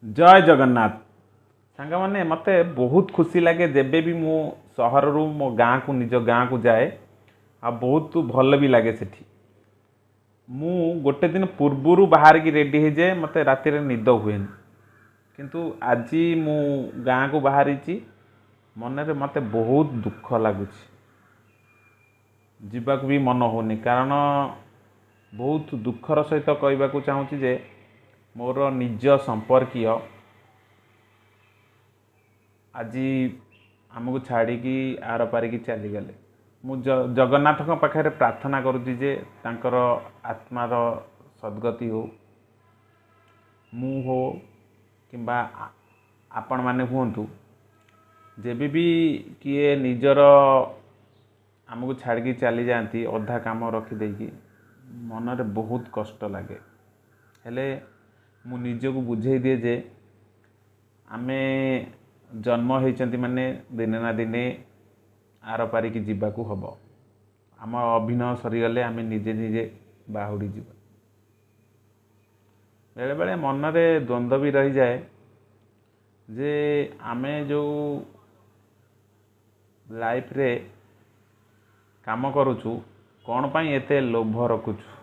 ଜୟ ଜଗନ୍ନାଥ ସାଙ୍ଗମାନେ। ମୋତେ ବହୁତ ଖୁସି ଲାଗେ ଯେବେ ବି ମୁଁ ସହରରୁ ମୋ ଗାଁକୁ, ନିଜ ଗାଁକୁ ଯାଏ, ଆଉ ବହୁତ ଭଲ ବି ଲାଗେ ସେଠି। ମୁଁ ଗୋଟେ ଦିନ ପୂର୍ବରୁ ବାହାରିକି ରେଡ଼ି ହେଇଯାଏ, ମୋତେ ରାତିରେ ନିଦ ହୁଏନି। କିନ୍ତୁ ଆଜି ମୁଁ ଗାଁକୁ ବାହାରିଛି, ମନରେ ମୋତେ ବହୁତ ଦୁଃଖ ଲାଗୁଛି, ଯିବାକୁ ବି ମନ ହେଉନି। କାରଣ ବହୁତ ଦୁଃଖର ସହିତ କହିବାକୁ ଚାହୁଁଛି ଯେ ମୋର ନିଜ ସମ୍ପର୍କୀୟ ଆଜି ଆମକୁ ଛାଡ଼ିକି ଆର ପାରିକି ଚାଲିଗଲେ। ମୁଁ ଜଗନ୍ନାଥଙ୍କ ପାଖରେ ପ୍ରାର୍ଥନା କରୁଛି ଯେ ତାଙ୍କର ଆତ୍ମାର ସଦ୍ଗତି ହଉ। ମୁଁ ହଉ କିମ୍ବା ଆପଣମାନେ ହୁଅନ୍ତୁ, ଯେବେ ବି କିଏ ନିଜର ଆମକୁ ଛାଡ଼ିକି ଚାଲିଯାଆନ୍ତି ଅଧା କାମ ରଖିଦେଇକି, ମନରେ ବହୁତ କଷ୍ଟ ଲାଗେ। ହେଲେ ମୁଁ ନିଜକୁ ବୁଝେଇ ଦିଏ ଯେ ଆମେ ଜନ୍ମ ହେଇଛନ୍ତି ମାନେ ଦିନେ ନା ଦିନେ ଆର ପାରିକି ଯିବାକୁ ହେବ। ଆମ ଅଭିନୟ ସରିଗଲେ ଆମେ ନିଜେ ନିଜେ ବାହୁଡ଼ି ଯିବା। ବେଳେବେଳେ ମନରେ ଦ୍ୱନ୍ଦ୍ୱ ବି ରହିଯାଏ ଯେ ଆମେ ଯେଉଁ ଲାଇଫରେ କାମ କରୁଛୁ, କ'ଣ ପାଇଁ ଏତେ ଲୋଭ ରଖୁଛୁ?